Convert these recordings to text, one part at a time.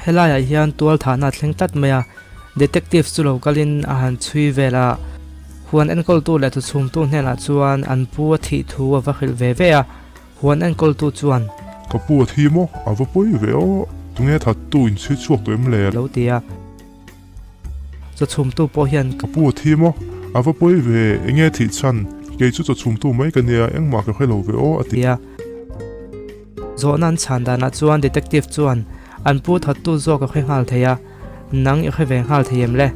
Helaiah hian tual thahna a thleng tlat mai a, detective chu lo kalin a han chhui vel a. Huan enkawltu leh thuchhumtu hnenah chuan an pu a thih thu a va hrilh ve ve a, huan enkawltu chuan. Ka pu a thi maw? A va pawi ve aw, tunge thattu inchhui chhuak tawh em le? Lo ti a. Chawchhumtu pawh hian. Ka pu a thi maw? A va pawi ve, enge thih chhan? Kei chu chawchhumtu mai ka nia, engmah ka hre lo ve aw, a ti. A. Zawhna an chhan danah chuan detective chuan an pu thattu zawk a hre nghal thei a, nang i hre ve nghal thei em le?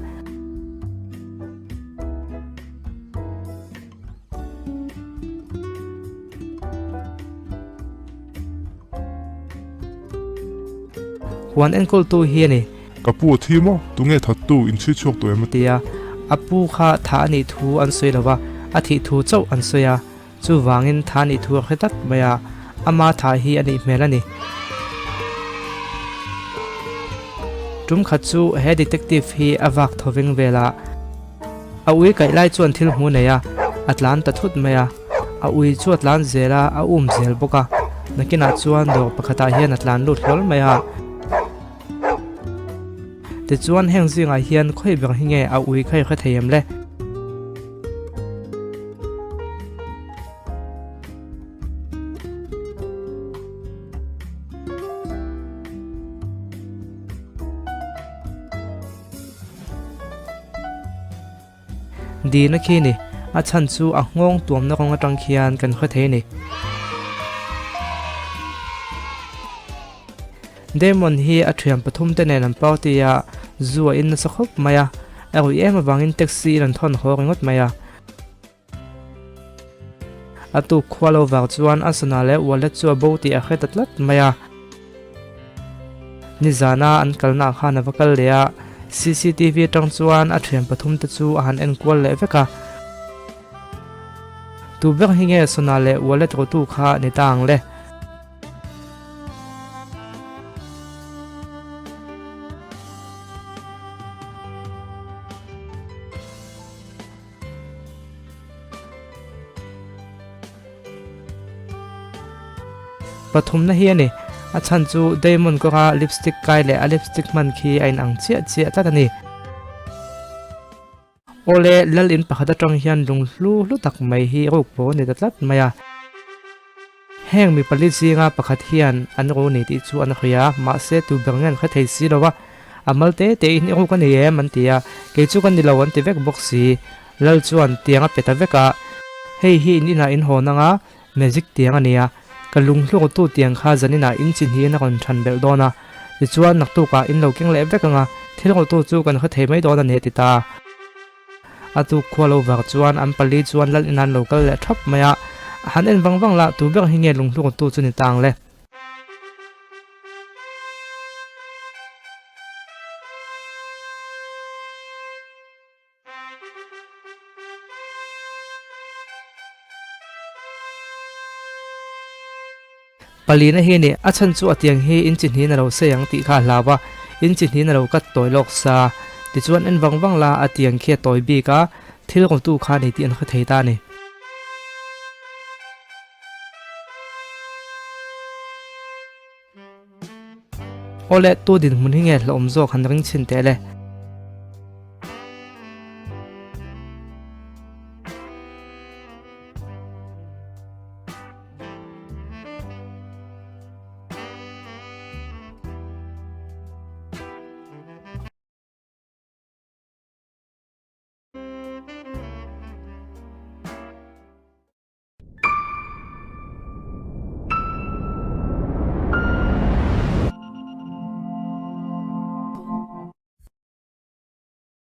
Huan enkawltu hi a ni. Ka pu a thi maw? Tunge thattu inchhui chhuak tawh em? A ti a, a pu kha thah a nih thu an sawi lo va, a thih thu chauh an sawi a, chuvangin thah a nih thu a hre tlat mai a, ama thah hi a nih hmel a ni. Tum khat chu he detective hi a vak thoveng vel a. A ui kaih lai chuan thil hmu nei a, a tlan ta thut mai a. A ui chu a tlan zel a, a um zel bawk a. Nakinah chuan dawr pakhatah hian a tlan lut hlawl mai a. Tichuan heng zingah hian khawi ber hi nge a ui kha i hre thei em le? Dina khi ni, a chhan chu a nghawng tuamna kawng atang khian kan hre thei a ni. Damon hi a thian pathum te nen an party a, zu a in nasa khawp mai a, a ruih em avangin taxi in an thawn haw ringawt mai a. A tuk khua lo vang chuan a sana leh wallet chu a bo tih a hre ta tlat mai a. Nizana an kalnaah khan a va kal leh a, cctv atang chuan a thian pathum te chu a han en kual leh vek a. Tu ber hi nge sana leh wallet rawtu kha ni ta ang le? Pathumna hi a ni. A chhan chu Damon kawnga lipstick kai leh a lipstick hman khi a inang chiah chiah tlat a ni. Awle, lal in pakhat atang hian lung hlu hlu tak mai hi ruk pawh a ni ta tlat mai a. Heng mi pali zinga pakhat hian an ru ni tih chu an hawi a, mahse tu ber nge an hre thei si lo a, a mal te te in i ruk a ni em an ti a, kei chu ka ni lo an ti vek bawk si. Lal chuan tiang a pe ta vek a, hei hi in inah in hawn anga magic tiang a nia, ka lunghluktu tiang kha zaninah in chi hnihin a rawn than belh dawn a, tichuan naktukah in lo keng leh vek anga thil rawhtu chu kan hre thei mai dawn a ni a ti ta. A tuk khua lo vang chuan an pali chuan lal in an lo kal leh thap mai a, han en vang vang lah tu ber hi nge lunghluktu chu ni tang le. Palina hi a ni, a chhan chu a tiang hi in chi hnin a lo sei ang tih kha a hlau a, in chi hnin a lo cut tawi lawk sa. Tichuan en vang vang la a tiang khi a tawi bik a, thil rawtu kha a ni tih an hre thei ta a ni. Awle, tu dinhmun hi nge hlauhawm zawk han ring chhin teh le.